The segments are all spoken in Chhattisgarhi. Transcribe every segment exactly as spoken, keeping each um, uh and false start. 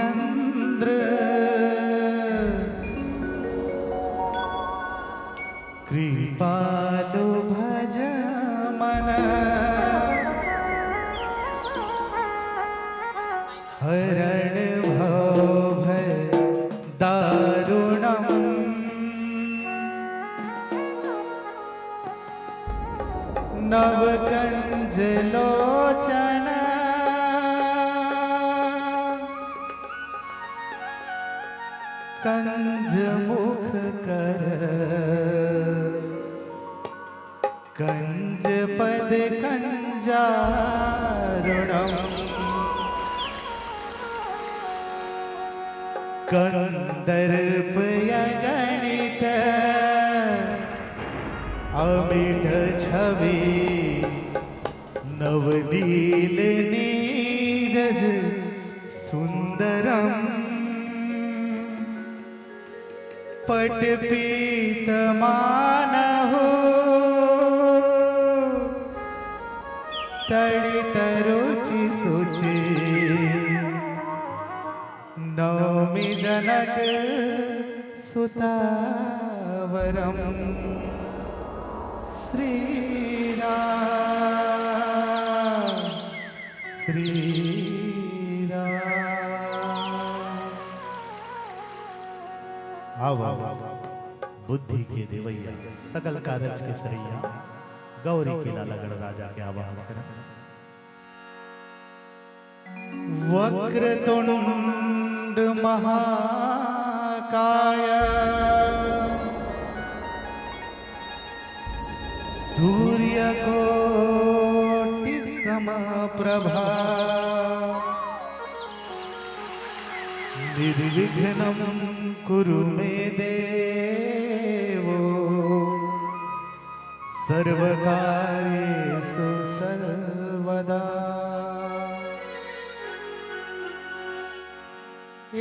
चंद्र कृपालु भज मन, हरण भव भय दारुणम। नव कंज लोचन कंज मुख कर, कंज पद कंजारुणम। कंदर्प अगणित अमिट छवि नवनील नीरज सुंदरम। पट पीत मानहु तड़ित रुचि सुचि नौमि जनक सुतावरम। श्री राम, श्री राम। आवा, बुद्धि के देवैया, सकल कारज के सरैया, गौरी के लाला गणराजा के आवाहन करन। वक्रतुंड महाकाय सूर्यकोटि समप्रभा निर्विघ्नं कुरु मे देव सर्वकार्येषु सर्वदा।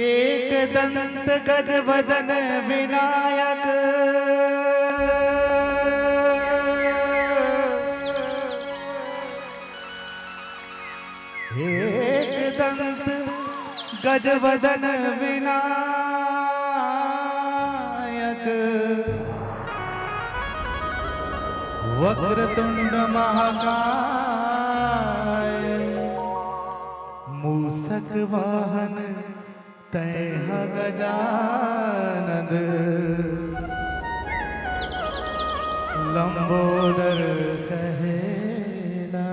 एकदंत गजवदन विनायक, एकदंत गजवदन विनायक, वक्रतुंड महाकाय, मूसक वाहन तैं ह गजानन, लंबोदर कहे ना।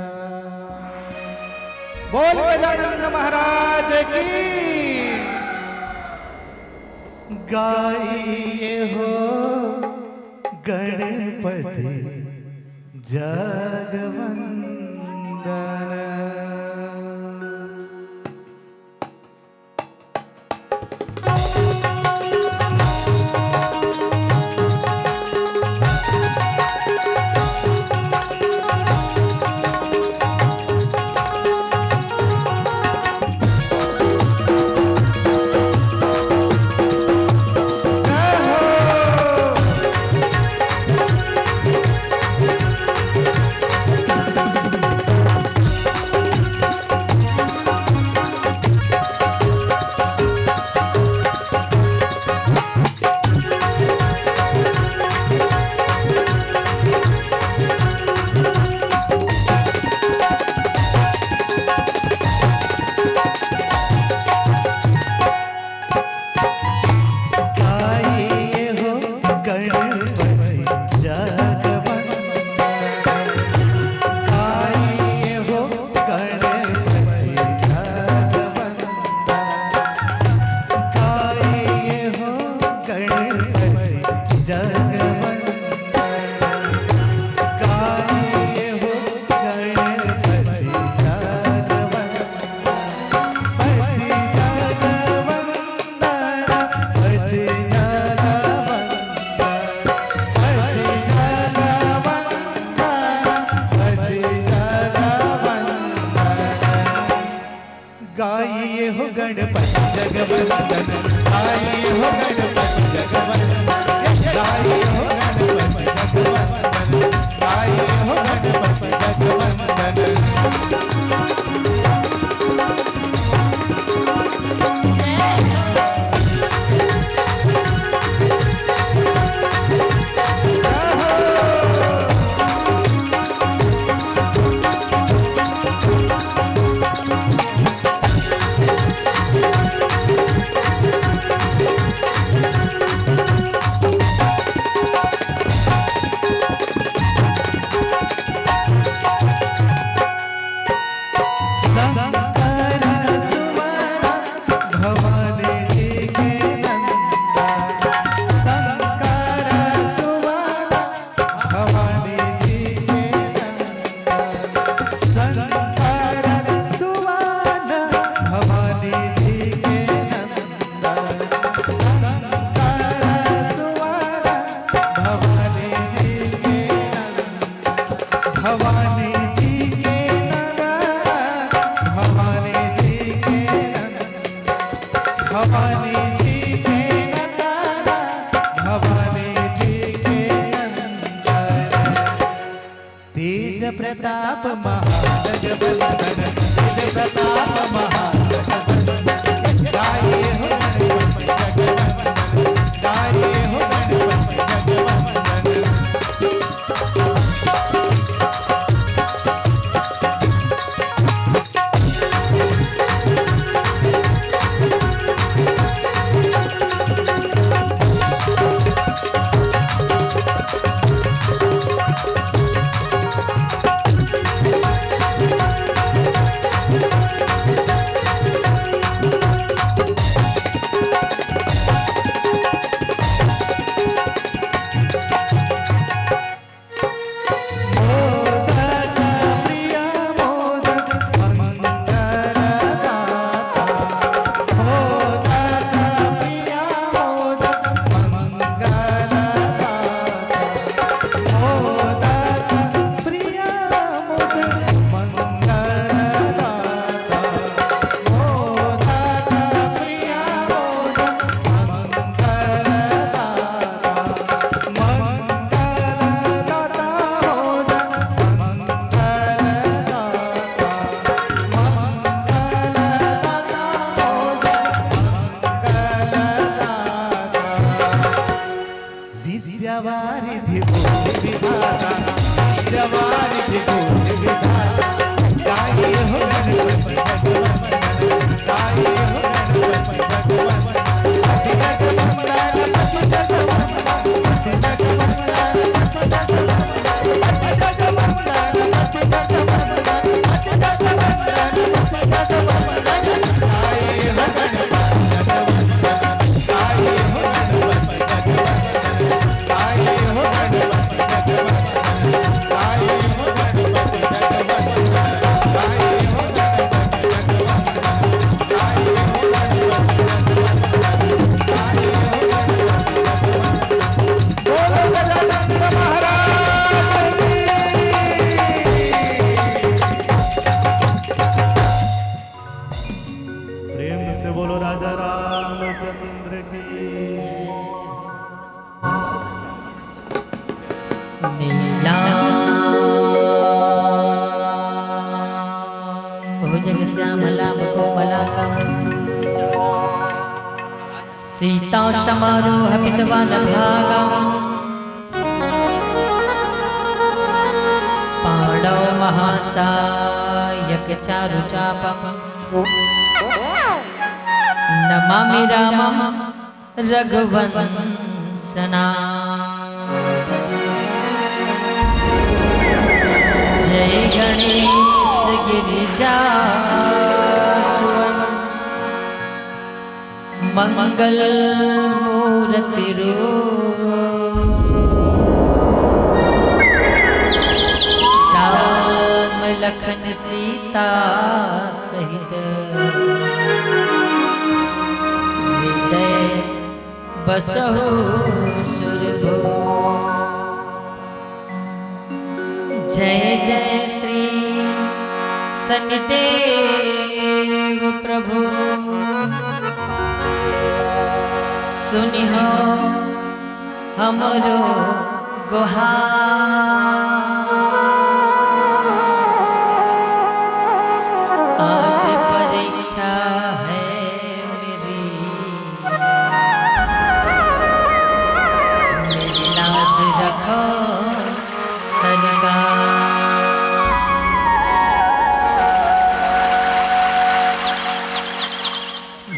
बोल गजानंद महाराज की। गाइए हो गणपति जगवंदन। गाइए हो गणपति जगवंदन, गाइए हो गणपति जगवंदन, गाइए हो गणपति जगवंदन, गाइए हो गणपति जगवंदन। भवानी जी के नजारा, भवानी जी के अंदर। तेज प्रताप महाजगवंदन, तेज प्रताप महाजगवंदन, गाए हो गणपति जगवंदन, गाए हो गणपति जगवंदन। विद्यावारिधि गुण विधाता, विद्यावारिधि गुण विधाता, गाए हो गणपति भगवंदन, गाए हो गणपति भगवंदन। प्रेम से बोलो राजा रामचंद्र की। नीलांबुजं श्यामलां कोमलांगं सीतां समारोहपितवान् भागम्। पाणौ महासायकचारुचापं नमामि रामं रघुवंशनाथम्। जय गणेश गिरिजासुवन मंगल मूरति रूप। राम लखन सीता सहित हृदय बसहु सुरभूप। जय जय श्री शनिदेव प्रभु, सुनिहो हमरो गोहार। आज परीक्षा है मेरी, मेरी लाज रखो सरकार।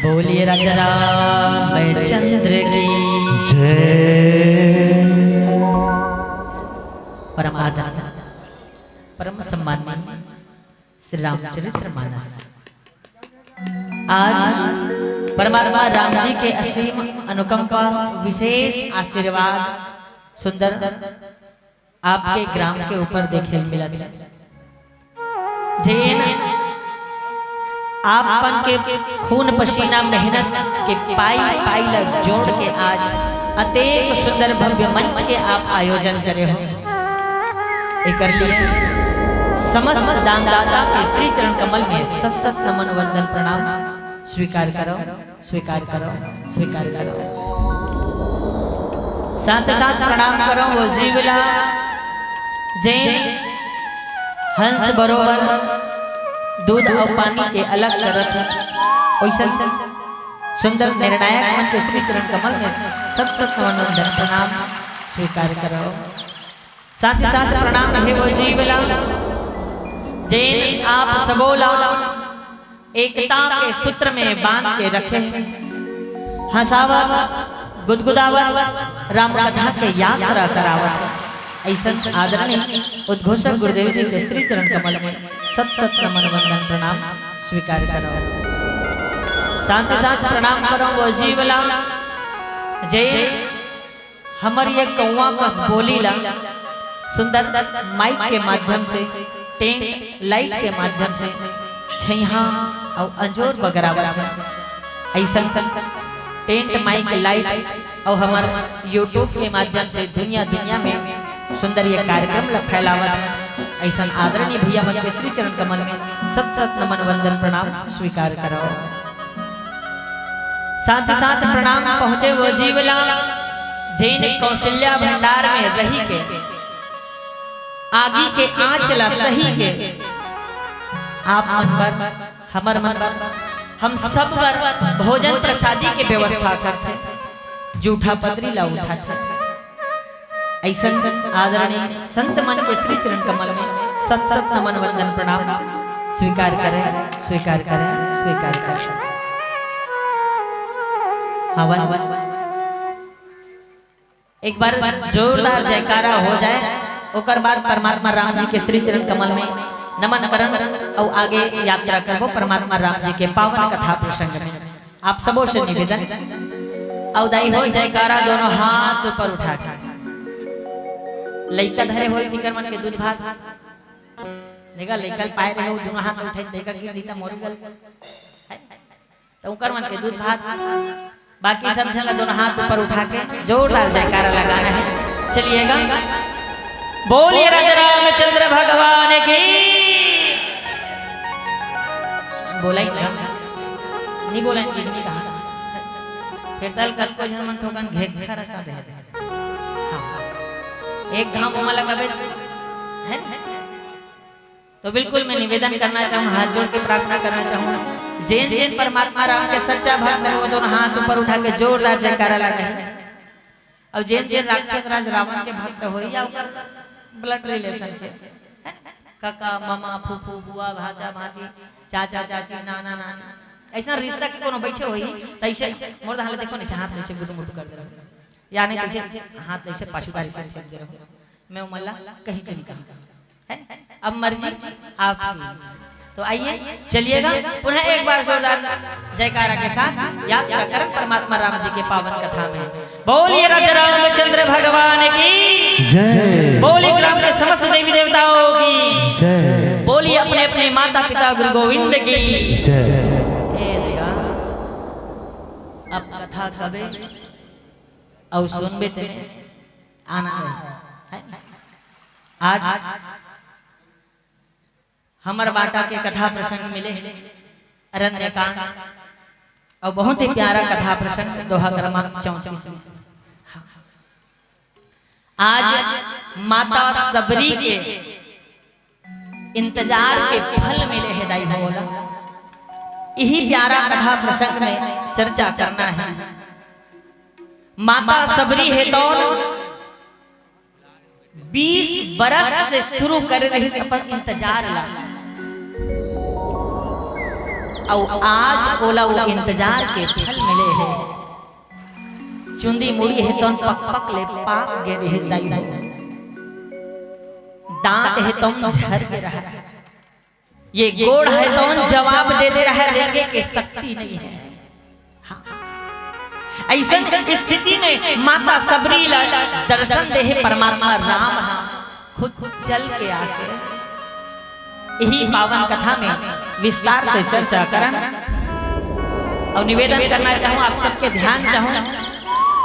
बोलिए राजा रामचंद्र की जय। परम आदर, परम सम्मान श्री रामचरित्र मानस। आज परमात्मा राम जी के असीम अनुकंपा, विशेष आशीर्वाद, सुंदर आपके ग्राम के ऊपर देखे ल मिलत हे, जेन आपन के खून पसीना मेहनत के पाई पाई ल जोड़ के आज अतेक सुंदर भव्य मंच के आप आयोजन करे हो। एकर लिए समस्त दानदाता के श्री चरण कमल में सत सत नमन वंदन प्रणाम। स्वीकार करो, स्वीकार करो, स्वीकार करो। साथ साथ प्रणाम करो वो जीव ला, जेन हंस बरोबर दूध अउ पानी के अलग करत हे। ओइसन सुंदर निर्णायक मन के श्री चरण कमल में सत सत नमन वंदन प्रणाम स्वीकार करो। साथ ही साथ प्रणाम हे वो जीव ला, जेन आप सबो ला एकता के सूत्र में बांध के रखे हे। हंसावत, गुदगुदावत, राम कथा के यात्रा करावत हे। अइसन आदरणीय उद्घोषक गुरुदेव जी के श्री चरण कमल में सत सत नमन वंदन प्रणाम स्वीकार करो। साथ ही साथ प्रणाम करो वो जीव ला, जे हमर ये कौवा कस बोली ला सुंदर माइक के माध्यम से, टेंट लाइट के माध्यम से छइहां अउ अंजोर बगरावत हे। अइसन टेंट माइक लाइट अउ हमर YouTube के माध्यम से दुनिया दुनिया में सुंदर ये कार्यक्रम ला फैलावत हे। अइसन आदरणीय भैया मन के श्री चरण कमल में सत सत नमन वंदन प्रणाम स्वीकार करो। साथ साथ प्रणाम पहुंचे वो जीव ला, जेन कौशल्या भंडार में रही के आगी के आंच ला सही के आप मन बर, हमर मन बर, हम सब बर भोजन प्रसादी के व्यवस्था करथे, जूठा पतरी ला उठाथे। अइसन आदरणीय संत मन के श्री चरण कमल में सत सत नमन वंदन प्रणाम स्वीकार करें, स्वीकार करें, स्वीकार करें। हवन एक बार जोरदार जयकारा हो जाए, ओकर बाद परमात्मा राम जी के श्री चरण कमल में नमन करन अउ आगे यात्रा करबो परमात्मा राम जी के पावन कथा प्रसंग में। आप सबो से निवेदन, अउ दाई हो जयकारा दोनों हाथ ऊपर उठा के। लइका धरे होय तिकर मन के दूध भात, देखा लइका पाए रहे हो, दोनों हाथ उठाई, देखा गिर दीता मोरी गल। त ओकर मन के दूध भात, बाकी सब झन ला दोनों हाथ ऊपर उठा के जोरदार जयकारा लगाना है। चलिएगा, बोलिए राजा रामचंद्र भगवान की। बोला ही ना, नहीं बोला, नहीं कहा। फिर तल कतको झन मन थोकन घेखर असा दे। हाँ। एक घांव ओमा लगाबे, है? तो बिल्कुल मैं निवेदन करना चाहूँ, हाथ जोड़ के प्रार्थना करना चाहूँ, जेन जेन परमात्मा राम के सच्चा भक्त है, वो दोनों हाथ ऊपर उठा के जोरदार जयकारा लगाए। अउ जेन जेन राक्षस राज रावण के भक्त होही या ओकर blood relation के, है? काका, मामा, फूफू, बुआ, भांचा, भांची, चाचा, चाची, नाना, नानी, अइसन रिश्ता के कोनो बइठे होही, त अइसे मोर दहाले देखो, अइसे हाथ अइसे गुदमुद कर दे रहो, या नहीं त अइसे हाथ अइसे पाछू डाल के फेंक दे रहो। मैं ओमन ला कहीं चली जाऊँ। है? अब मर्जी आपकी। तो आइए, चलिएगा, पुनः एक बार जोरदार जयकारा के साथ यात्रा करन परमात्मा राम जी के पावन कथा में। बोलिए राजा रामचंद्र भगवान की जय। बोलिए ग्राम के समस्त देवी देवताओं की जय। बोलिए अपने अपने माता पिता गुरु गोविंद की जय। ए भैया, अब कथा कबे अउ सुनबे तेने आनंद है। आज हमर बाटा के कथा प्रसंग मिले हे, अरण्यकांड, अउ बहुत ही प्यारा कथा प्रसंग, दोहा क्रमांक चौंतीस में। आज माता सबरी के इंतजार के फल मिले हे दाई हो ओला। इही प्यारा कथा प्रसंग में चर्चा करना है। माता सबरी हे तौन बीस बरस से शुरू करे रहिस अपन इंतजार ला, अउ आज ओला वो इंतजार के फल मिले हे। चुंदी मुड़ी हे तौन पक पक ले पाक गे रहिस दाई हो। दांत हे तौन झर गे रहा, ये गोड़ हे तौन जवाब दे दे रहा, रेंगे के शक्ति नहीं है। हाँ। अइसन स्थिति में माता सबरी ला दर्शन दे हे परमात्मा राम हा खुद चल के आके। इही पावन कथा में विस्तार से चर्चा करन अउ निवेदन करना चाहूँ, आप सबके ध्यान चाहूँ,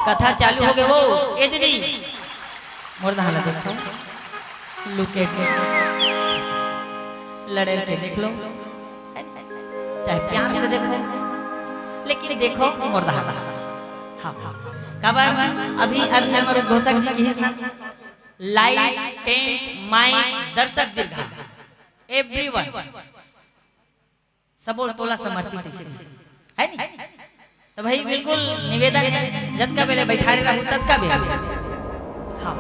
कथा चालू हो गे वो, ए दीदी, मोर दहाले देखो, look at me, लड़े के देख लो, चाहे प्यार से देखो, लेकिन देखो मोर दहा। हाँ, हाँ। काबर अभी, अभी हमर उद्घोषक जी किहिस ना, लाइट, टेंट, माइक, दर्शक दीर्घा, everyone, सबो तोला समर्पित हे, है नी? तो भाई बिल्कुल निवेदन है, जतका बेले बैठारे रहू ततका बेले। हाँ।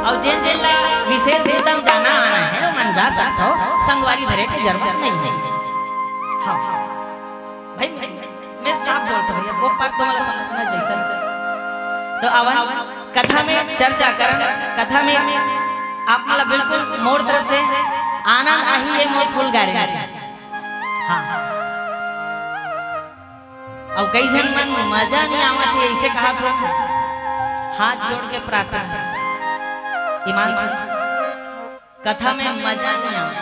अउ जेन जेन ला विशेष रूप म जाना आना है, ओमन जा सकत हो, संगवारी धरे के जरूरत नहीं है। हाँ। भाई, मैं साफ बोलत हूँ भैया, वो पर तो मला समझना जैसा। तो आवन, कथा में चर्चा करन, कथा में आप मला बिल्कुल मोर तरफ से आनंद आही, ये मोर full guarantee। हाँ। अउ कई झन मन मजा नहीं आवत हे, ऐसे कहा तो हाथ जोड़ के प्रार्थना है। ईमान से कथा में मजा नहीं आवत।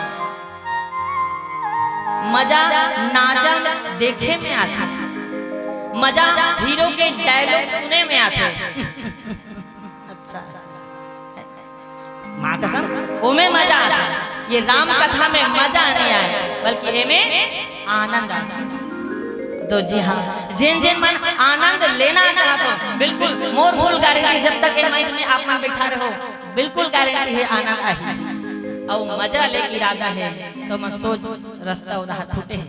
मजा नाचा में देखे में आथे, मजा हीरो के dialogue सुने में आथे। अच्छा। माँ कसम, ओमे मजा आथे। ये राम कथा में मजा नहीं आए, बल्कि एमे आनंद आथे। तो जी हाँ, जेन जेन मन आनंद लेना चाहत हो, बिल्कुल मोर full guarantee, जब तक ये मंच में आप मन बैठा रहो, बिल्कुल guarantee है आनंद आही। अउ मजा लेके इरादा है, तो मैं सोच रस्ता उधार फूटे है।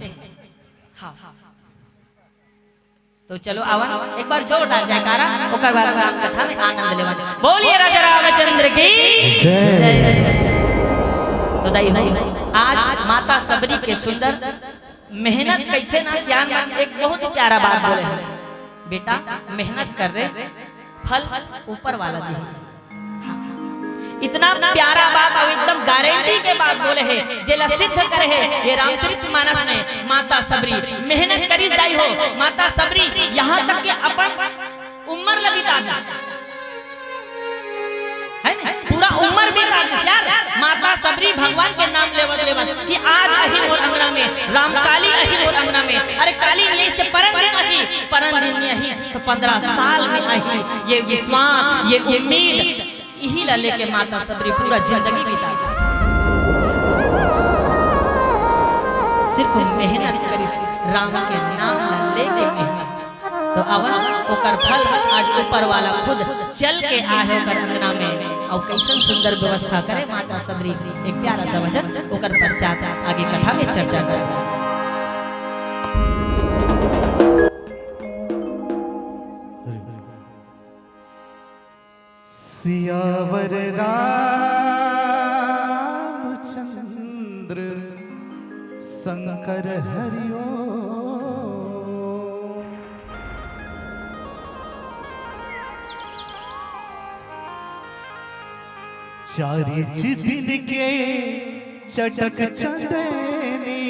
हाँ। तो चलो आवन, एक बार जोरदार जयकारा, ओकर बाद राम कथा में आनंद लेवन। बोलिए राजा रामचंद्र की जय। जय। तो दाई हो, आज माता सबरी के सुंदर मेहनत कहिथे ना, सियान मन एक बहुत ही प्यारा बात बोले हैं, बेटा मेहनत कर रे, फल ऊपर वाला दिही। इतना प्यारा बात अउ एकदम गारंटी के बात बोले हे, जेला सिद्ध करे हे ये रामचरित मानस में। माता सबरी मेहनत करिस दाई हो, माता सबरी यहाँ तक के अपन उम्र ल बिता दिस, है ना? पूरा उम्र बिता दिस यार। माता सबरी भगवान के नाम लेवत लेवत कि आज अही मोर अंगना में, राम काली अही मोर अंगना में। अरे काली नहीं, इसके परन दिन अही, परन दिन नहीं अही, तो पंद्रह साल में अही। ये विश्वास, ये उम्मीद, इही ला लेके माता सबरी पूरा जिंदगी बिता दिस। सिर्फ मेहनत करिस राम के नाम ला लेके मेहनत। तो आवन, ओकर फल आज ऊपर वाला खुद चल के आहे ओकर अंगना में। अउ कैसन सुंदर व्यवस्था करे माता सबरी। एक प्यारा सा भजन, ओकर पश्चात आगे कथा में चर्चा करबो। सियावर रामचंद्र शंकर हरि ओम। चारिच दिन के चटक चंदनी,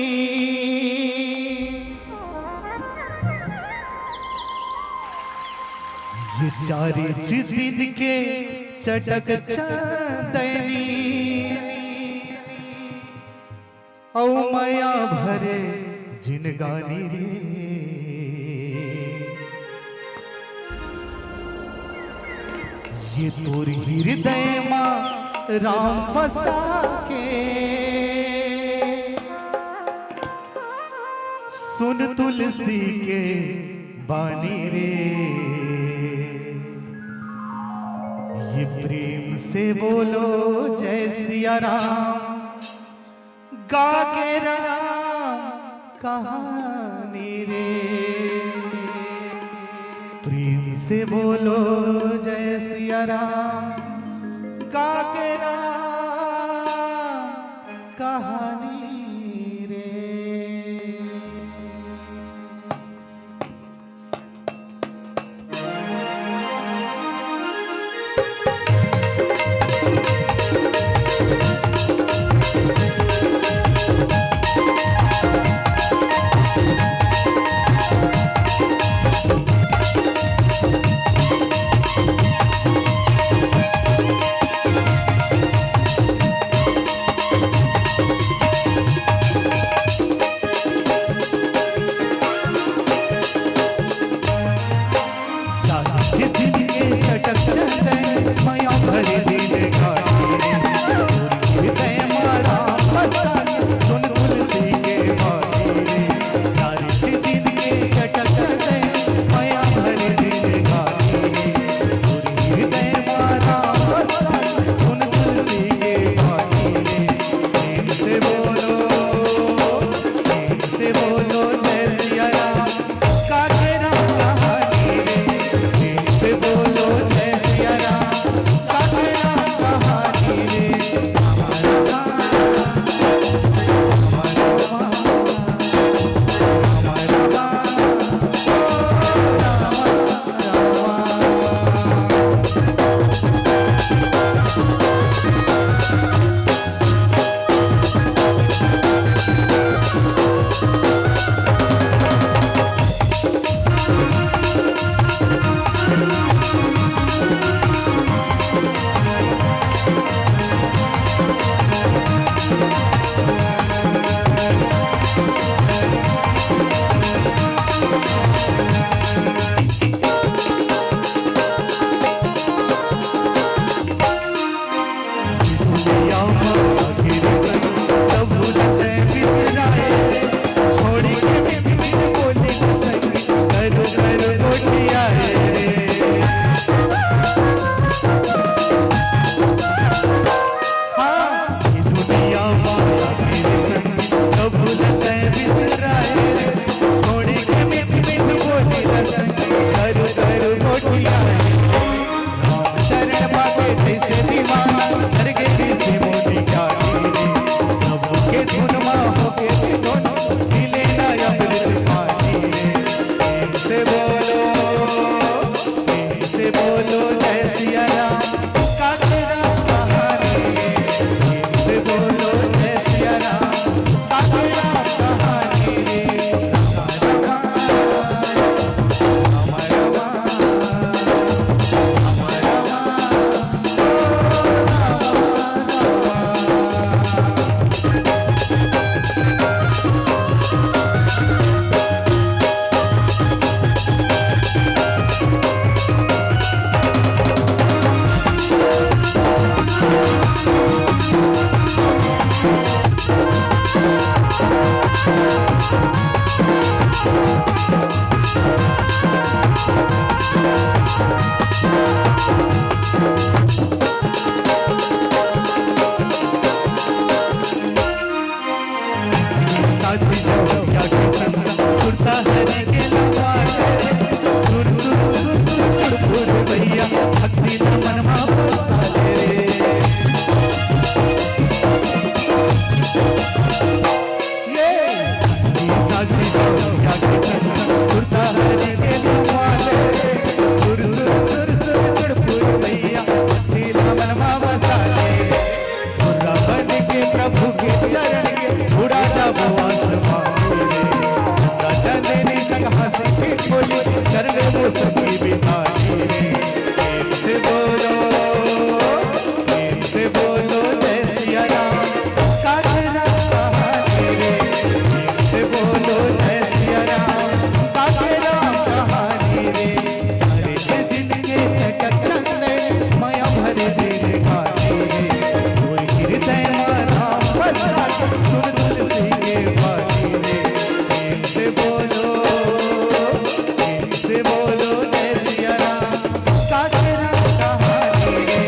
ये चारिच दिन के चटक चंदनी, अउ मया भरे जिनगानी रे। ये तोर हृदय मा राम बसा के, सुन तुलसी के बानी रे। ये प्रेम से बोलो जय सिया राम, गा के राम कहानी रे। प्रेम से बोलो जय सिया राम, गा के राम कहानी रे। सखी बिहारी रे, प्रेम से बोलो, प्रेम से बोलो जय सिया राम। काकरा कहानी रे, प्रेम से बोलो जय सिया राम। काकरा कहानी रे, चार दिन के चटक चंदन, माया भर दिन खाती रे। कोई हृदय में राम बसा, सुन तुलसी के पाती रे। प्रेम से बोलो, प्रेम से बोलो जय सिया राम। काकरा कहानी रे,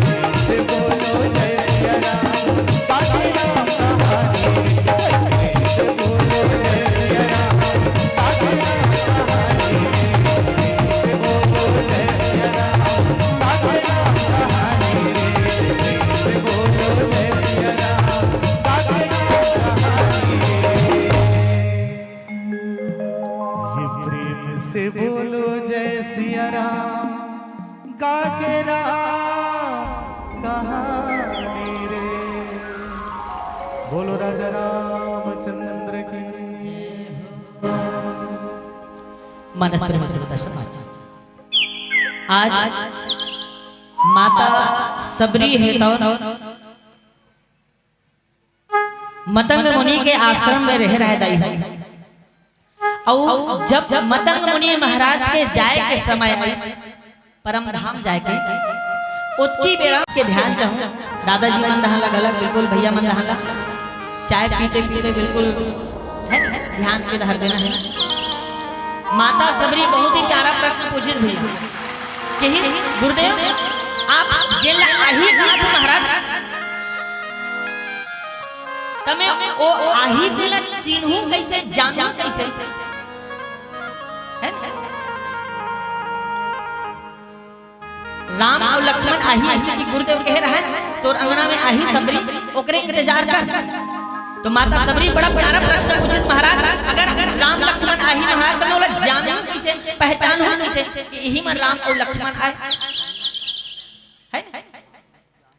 प्रेम से बोलो जय सिया राम। काकरा कहानी रे, प्रेम से बोलो जय सिया राम। काकरा कहानी रे, प्रेम से बोलो जय सिया राम। काकरा कहानी रे, प्रेम से बोलो जय सिया राम। काकरा कहानी रे। ये प्रेम से बोलो जय सिया राम, गा के राम कहानी रे। बोलो राजा रामचंद्र की। मानस प्रेम से बता समाज। आज माता सबरी हे तो मतंग मुनि के आश्रम में रहे रहे दाई हो। अउ जब मतंग मुनि महाराज के जाए के समय आइस, परम धाम जाए के, ओतकी बेरा के ध्यान चाहूं, दादाजी मन दहां ला घलक बिल्कुल, भैया मन दहां ला चाय पीते पीते बिल्कुल है ध्यान के धर देना है। माता सबरी बहुत ही प्यारा प्रश्न पूछिस भैया, कहिस, "गुरुदेव, आप जेला आही कहा था महाराज, त मैं ओ आही तेला चिन्हूं कइसे, जानूं कइसे?" है ना? राम अउ लक्ष्मण आही, अइसे कि गुरुदेव कहे रहय, "तोर अंगना में आही सबरी, ओकरे इंतजार कर।" तो माता सबरी बड़ा प्यारा प्रश्न पूछिस, "महाराज, अगर राम लक्ष्मण आही महाराज, त मैं ओला जानहूं कइसे, पहचानहूं कइसे कि इही मन राम अउ लक्ष्मण आय?" है?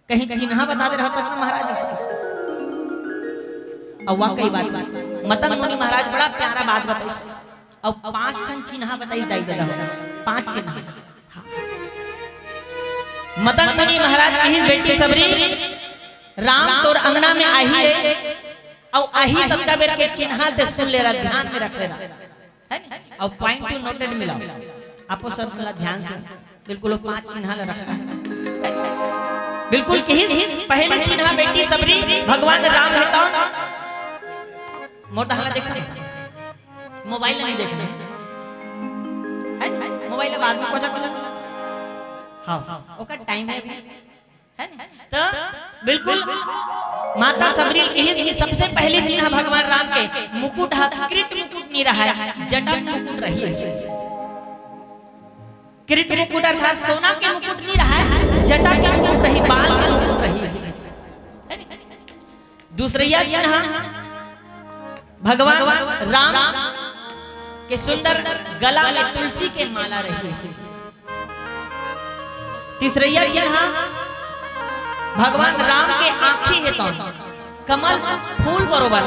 कहीं चिन्हा बता दे रहा था ना महाराज उसको। अउ वाकई बात, मतंग मुनि महाराज बड़ा प्यारा बात बताइस। अउ पांच ठन चिन्हा बताइस दाई ददा हो, पांच चिन्हा। हाँ। मतंग मुनि महाराज कहिस, "बेटी सबरी, राम तोर अंगना में आही है, अउ आही ततका बेर के चिन्हा ते सुन ले रहा, ध्यान में रख ले रहा।" है ना? अउ point to noted मिलाओ, आपो सब सुन ला ध्यान से, बिल्कुल वो पांच चिन्हा ला रखना है। बिल्कुल कहिस, पहली चिन्हा बेटी सबरी, भगवान राम हे तो मोर दहां ला देखना, मोबाइल ला नहीं देखना है, मोबाइल ला बाद में कोचा कोचा, हाँ, ओकर टाइम है अभी, है ना? तो बिल्कुल माता सबरी कहिस कि सबसे पहले चिन्हा भगवान राम के मुकुट हा, कृत मुकुट नहीं रहा है, जटा मुकुट रही है। कृत मुकुट अर्थात सोना के मुकुट नहीं रहा है, जटा के मुकुट रही, बाल के मुकुट रही है। दूसरैया चिन्हा भगवान राम के सुंदर गला में तुलसी के माला रही। तीसरैया चिन्हा भगवान राम के आंखी हे तो कमल फूल बरोबर,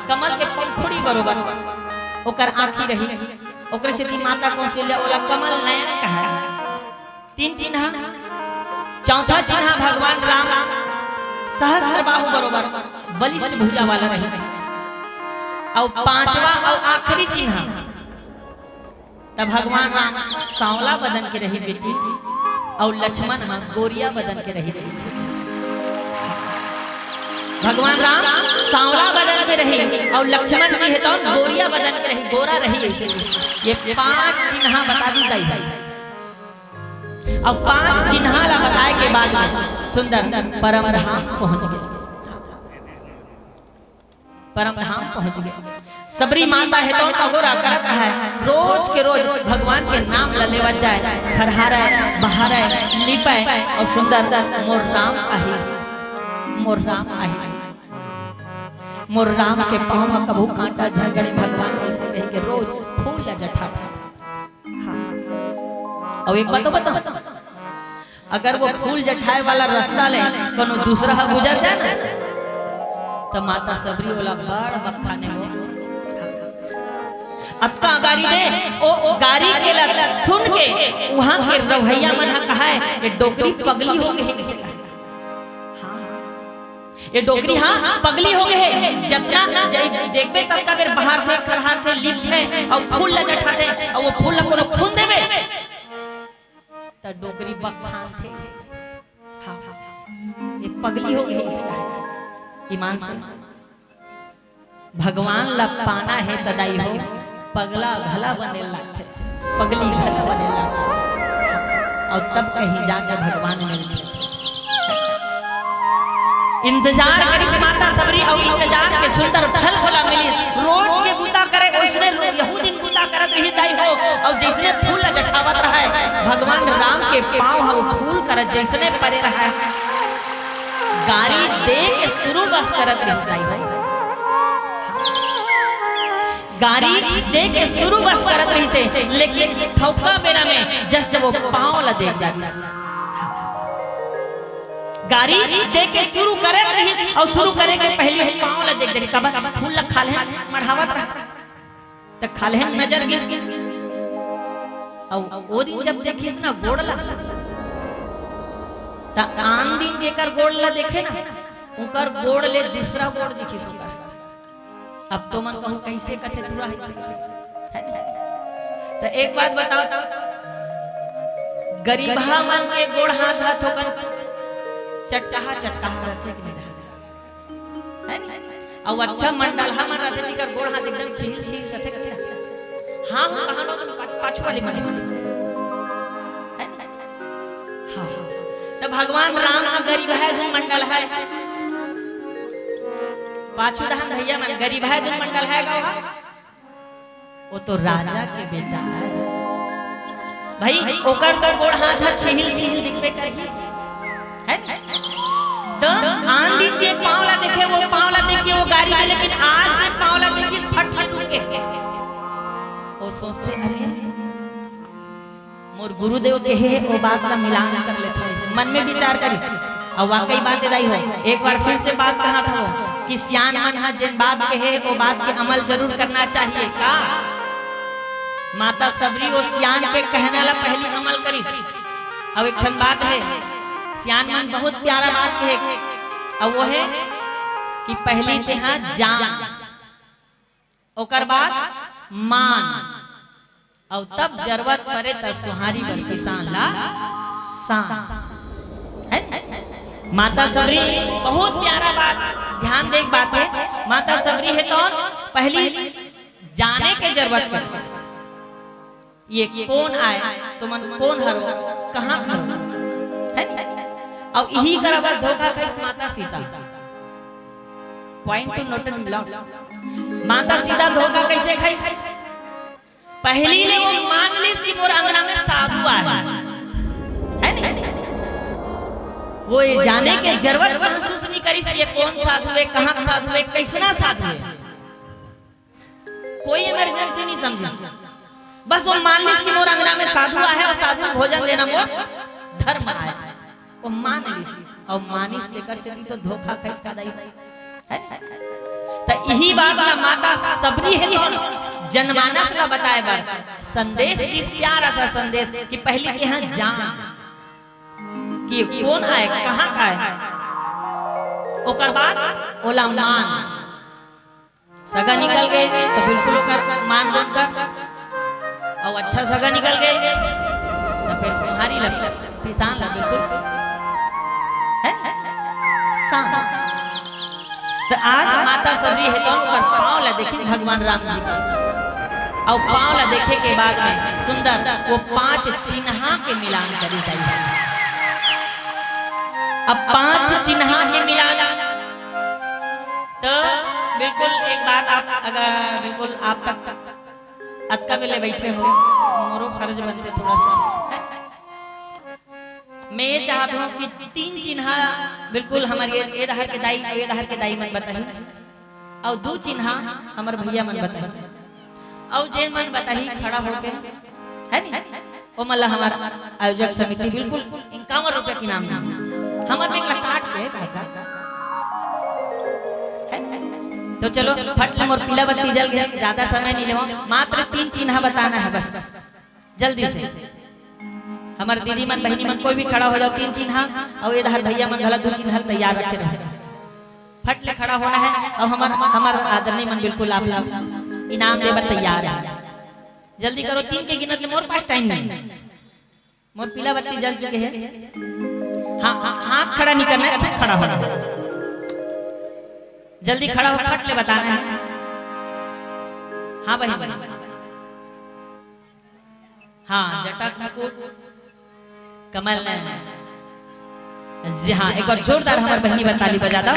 कमल के पंखुड़ी बरोबर ओकर आंखी रही, ओकरे सेती माता कौशल्या ओला कमल नयन कहे। तीन चिन्हा। चौथा चिन्हा भगवान राम सहस्त्र बाहु बरोबर बलिष्ठ भुजा वाला रही। अउ पांचवा अउ आखिरी चिन्हा त भगवान राम सांवला बदन के रही बेटी, अउ लक्ष्मण ह गोरिया बदन के रही, रही। भगवान राम सांवला बदन के रही अउ लक्ष्मण जी हे तो गोरिया बदन के रही, गोरा रही। अइसे ये पांच चिन्हा बता दी दाई भाई। अब पांच चिन्हा ला बताए के बाद में सुंदर परम धाम पहुंच गए, परम धाम पहुंच गए। सबरी माता हे तो अगोरा करत है, रोज के रोज भगवान के नाम ला लेवत जाए, खरहारे, बहारे, लिपे अउ सुंदर मोर राम आही, मोर राम आही, मोर राम के पांव म कभू कांटा झन गड़े भगवान, अइसे कहि के रोज फूल ला जठा। हाँ। अउ एक बात तो बताओ, अगर वो फूल जठाए वाला रास्ता ले कोनो दूसरा ह गुजर जाए ना, त माता सबरी ओला बड़ बखाने हो। अतका गारी दे, ओ, ओ गारी के लग सुन के वहां के रवैया मन ह कहाय, ये डोकरी पगली हो गे हे, कइसे कहाय? हाँ, ये डोकरी, हाँ, पगली हो गे हे। जतना ज-, देखबे, ततका बेर बहारथे, खरहारथे, लिपथे, अउ फूल ल जठाथे, अउ वो फूल ल कोनो खुन देबे, त डोकरी बकठानथे। हाँ, हाँ, ये पगली हो गे हे, कइसे कहाय? ईमान से भगवान ला पाना हे त दाई हो, पगला घला बने लागथे, पगली घला बने लागथे, अउ तब कहीं जाके भगवान मिलथे। इंतजार करिस माता सबरी, अउ इंतजार के सुंदर फल ओला मिलिस। रोज के बूता करे, ओइसने लो-, यहू दिन बूता करत रहिस दाई हो, अउ जइसने फूल ला जठावत रहय, भगवान राम के पाँव ह वो फूल करा जइसने परे रहय, गारी दे के सुरू बस करत रहिस दाई हो। गारी दे के सुरू बस करत रहिस हे, लेकिन ठउका बेरा में just वो पाँव ला देख डारिस। गारी दे के सुरू करत रहिस, अउ सुरू करे के पहिली वो पाँव ला देख डारिस। काबर? फूल ला खाल्हे मढ़ावत रहा, त खाल्हे नजर गिस। अउ वो दिन जब देखिस ना गोड़ ला, त आन दिन जेकर गोड़ ला देखे ना, ओकर गोड़ ले दूसरा गोड़ दिखिस ओकर। अब तो मन कहूँ कइसे कथे पूरा हे, हे ना? त एक बात बताओ, गरीबहा मन के गोड़ हाथ ह थोकन चटकाहा चटकाहा रथे कि नहीं रहे? हे ना? अउ अच्छा मंडलहा मन रथे, जेकर गोड़ हाथ एकदम छिहिल छिहिल रथे, रथे। हाँ, हाँ, कहानो तो पाछ-, पाछू वाली मन। हे ना? हाँ, हाँ। त भगवान राम ह गरीबहा धुन मंडलहा। पाछू डहन भैया मन, गरीबहा धुन मंडलहा गा ओहा। वो तो राजा के बेटा हे। भाई, ओकर तो गोड़ हाथ ह छिहिल छिहिल दिखबे करही। हे ना? त आन दिन जे पाँव ला देखे, वो पाँव ला देख के वो गारी दे, लेकिन आज जे पाँव ला देखिस, फट फट उठ के। वो सोचथे, "अरे, मोर गुरुदेव कहे हे, वो बात ला मिलान कर लेथों।" अइसे मन में विचार करिस। अउ वाकई बात ए दाई हो, एक बार फिर से बात कहत हवं कि सियान मन ह जेन बात कहे, वो बात के अमल जरूर करना चाहिए। का माता सबरी वो सियान के कहना ला पहिली अमल करिस? अउ एक ठन बात हे, सियान मन बहुत प्यारा बात कहे, अउ वो हे कि पहिली तेहा जान, ओकर बाद मान, अउ तब जरूरत परे त सुहारी बर पिसान ला सान। हे? माता सबरी बहुत प्यारा बात, ध्यान दे के बात हे। माता सबरी हे तो पहिली जाने के जरूरत परे, ये कोन आय, तुमन कोन हरो, कहाँ हरो, हे? अउ इही करा बस धोखा खाइस माता Sita. Point to note and love। माता सीता धोखा कइसे खाइस? पहिली ले वो मान लिस कि मोर अंगना में साधु आय हे, हे ना? वो ये जाने के जरूरत महसूस नहीं करिस, ये कोन साधु हे, कहाँ साधु हे, कइसना साधु हे। कोई emergency नहीं समझिस। बस वो मान लिस कि मोर अंगना में साधु आय हे अउ साधु भोजन देना मोर धर्म आय। वो मान लिस, अउ मानिस तेकर सेती तो धोखा खाइस का दाई। हे? त इही बात ला माता सबरी हे तो जनमानस ला बताय बर संदेश दिस, प्यारा सा संदेश कि पहिली तेहा जान कि कोन आय, कहाँ का आय, ओकर बाद ओला मान। सगा निकल गे त बिल्कुल ओकर मान वान कर, अउ अच्छा सगा निकल गे त फेर सुहारी ल, पिसान ल बिल्कुल, हे? सान। त आज माता सबरी हे तो ओकर पाँव ल देखिन भगवान राम जी के, अउ पाँव ल देखे के बाद में सुंदर वो पांच चिन्हा के मिलान करिस दाई। अब पांच चिन्हा के मिलान तो बिल्कुल एक बात आप अगर बिल्कुल आप तक अतका बेले बइठे हो, मोरो फर्ज बनथे थोड़ा सा। मैं ये चाहत हूँ कि तीन चिन्हा बिल्कुल हमर ये, ये डहर के दाई, ये डहर के दाई मन बताही, अउ दू चिन्हा हमर भैया मन बताही, अउ जेन मन बताही खड़ा होके, हे नी? ओमन ला हमर आयोजक समिति बिल्कुल इक्यावन रुपया के इनाम दी। हमर में ला काट के, का, का? हे? तो चलो, फट ले मोर पीला बत्ती जल गे, ज्यादा समय नहीं लेवा, मात्र तीन चिन्हा बताना हे बस, जल्दी से। हमर दीदी मन, बहिनी मन, कोई भी खड़ा हो जाओ, तीन चिन्हा, अउ एदहर भैया मन घला दू चिन्हा तैयार रखे रहो। फट ले खड़ा होना है। अउ हमर, हमर आदरणीय मन बिल्कुल आप ला इनाम दे बर तैयार है। जल्दी करो, तीन के गिनत ले मोर पास टाइम नहीं। मोर पीला बत्ती जल चुके हैं। हाँ, हाँ, हाथ खड़ा नहीं करना है, खुद खड़ा होना है। जल्दी खड़ा हो, फट ले बताना है। हाँ बहिनी। हाँ, जटा के मुकुट, कमल नयन। जी हाँ, एक बार जोरदार हमर बहिनी बर ताली बजा दो।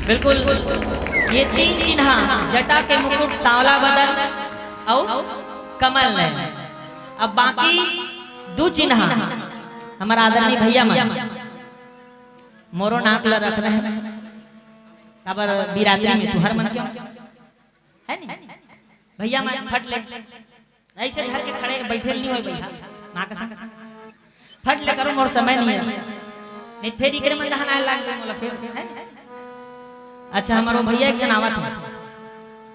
बिल्कुल, ये तीन चिन्हा, जटा के मुकुट, सांवला बदन अउ कमल नयन। अब बाकी दू चिन्हा हमर आदरणीय भैया मन, मोरो नाक ला रखना है। काबर बिरादरी में तुहर मन क्यों है नहीं? भैया मन फट ले, ऐसे धर के खड़े बैठे नहीं होय भैया, माँ कसम। फट ले करो, मोर समय नहीं है। नहीं, फेर इकरे मन दहन आए लाग गए मोला फेर, है? अच्छा, हमारो भैया एक जन आवत है,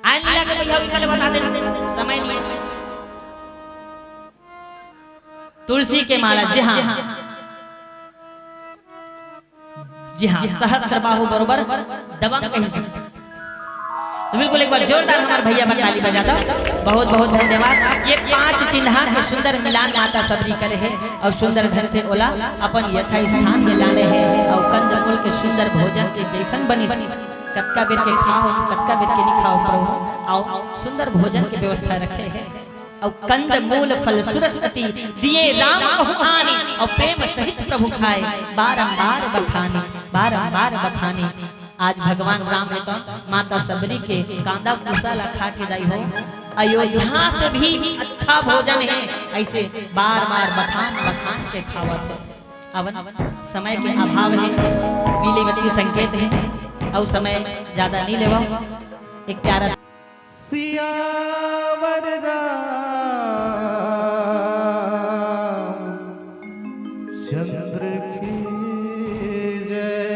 आए नहीं लागे भैया, इकरे बता देना, समय नहीं है। तुलसी के माला, जी हाँ, जी हाँ, सहस्त्र बाहु बरोबर दबंग कहि सकते। तो बिल्कुल एक बार जोरदार हमारे भैया बर ताली बजा दो। बहुत बहुत धन्यवाद। ये पांच चिन्हा के सुंदर मिलान माता सबरी करे है और सुंदर ढंग से ओला अपन यथा स्थान में लाने है और कंदमूल के सुंदर भोजन के जैसन बनी, कतका बेर के खाओ, कतका बेर के नहीं खाओ प्रभु, आओ सुंदर भोजन के व्यवस्था रखे है। अउ कंद मूल फल सुरस अति, दिए राम कहु आनी, अउ प्रेम सहित प्रभु खाए, बारंबार बखानी, बारंबार बखानी। आज भगवान राम हे तो माता सबरी के कांदा भूसा ला खा के दाई हो, अयोध्या से भी अच्छा भोजन है, ऐसे बार बार बखान बखान के खावत है। अवन समय के अभाव है, पीली बत्ती संकेत है, अउ समय ज्यादा नहीं लेवा। एक प्यारा सियावर रामचंद्र की जय।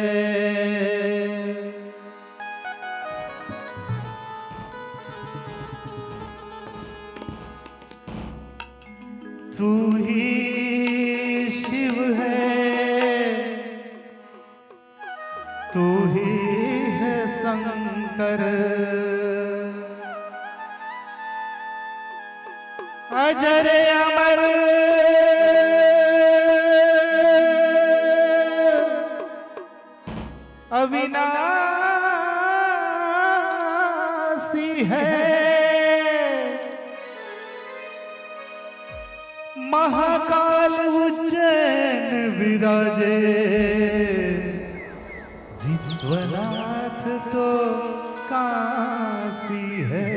तू ही शिव है, तू ही है शंकर, अजर अमर अविनाशी है। महाकाल उज्जैन विराजे, विश्वनाथ तो काशी है।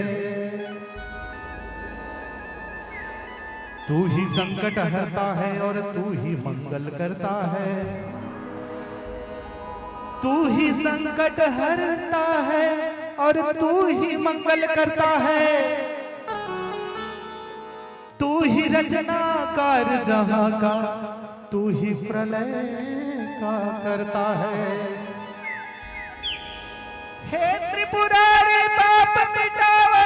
तू ही संकट हरता है और तू ही मंगल करता है। तू ही संकट हरता है और तू ही मंगल करता है। तू ही रचनाकार जहां का, तू ही प्रलय का करता है। हे त्रिपुरारी पाप मिटाओ,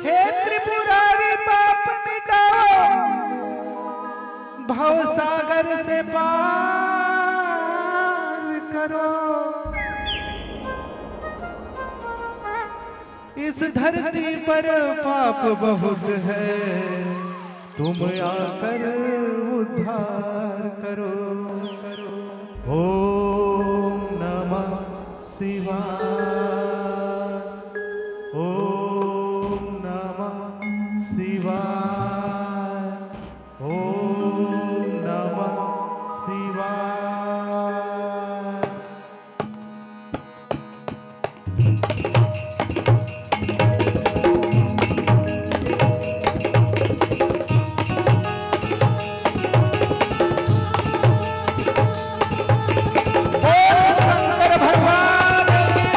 हे त्रिपुरारी पाप मिटाओ, भव सागर से पार करो। इस धरती पर पाप बहुत है, तुम आकर उद्धार करो। ओम नमः शिवाय, ओम नमः शिवाय, ओम नमः शिवाय। बोल शंकर भगवान की।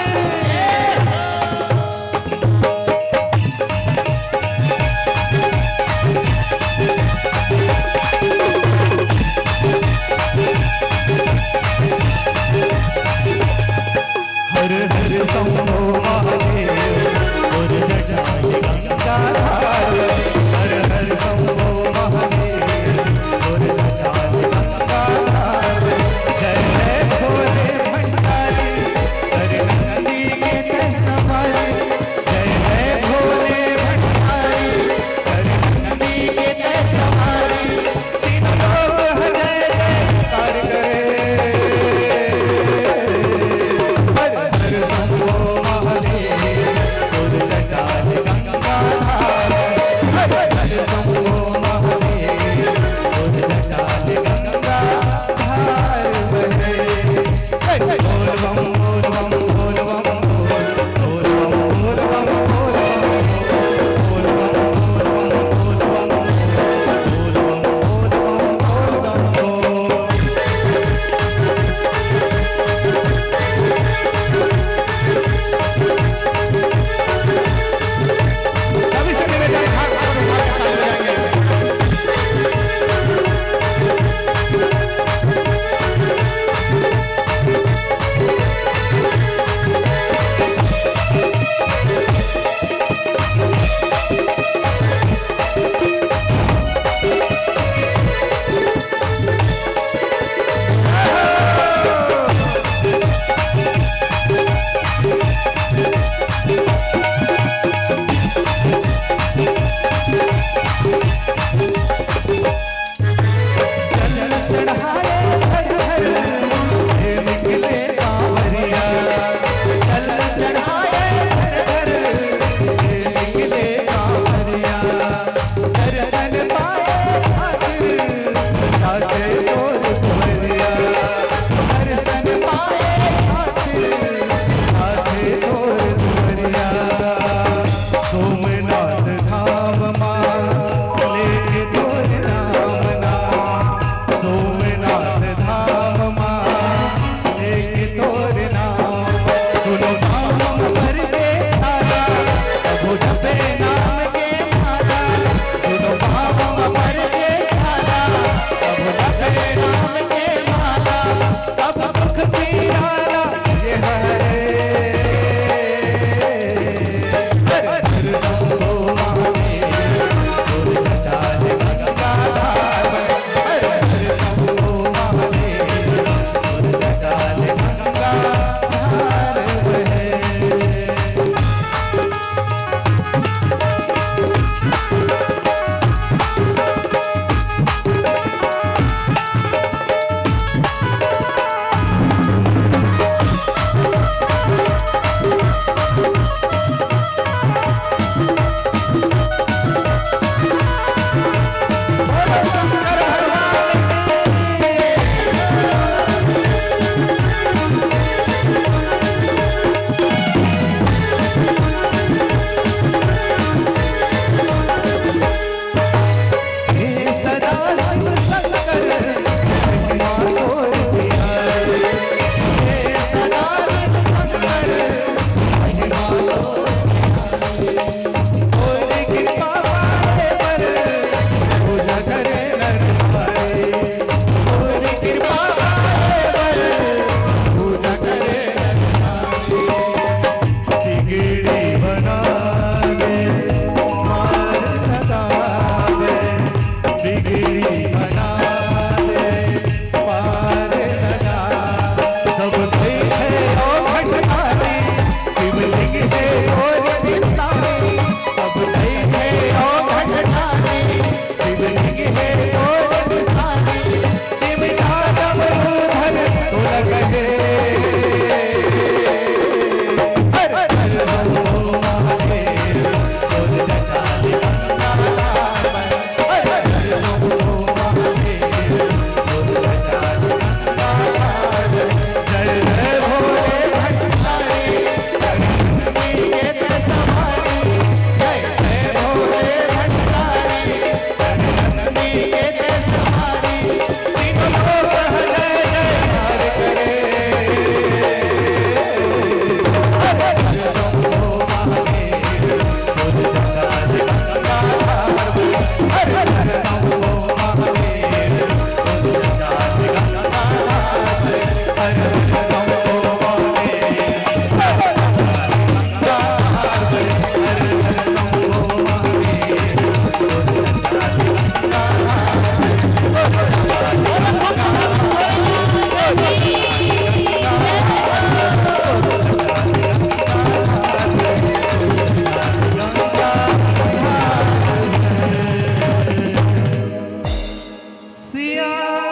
दिया।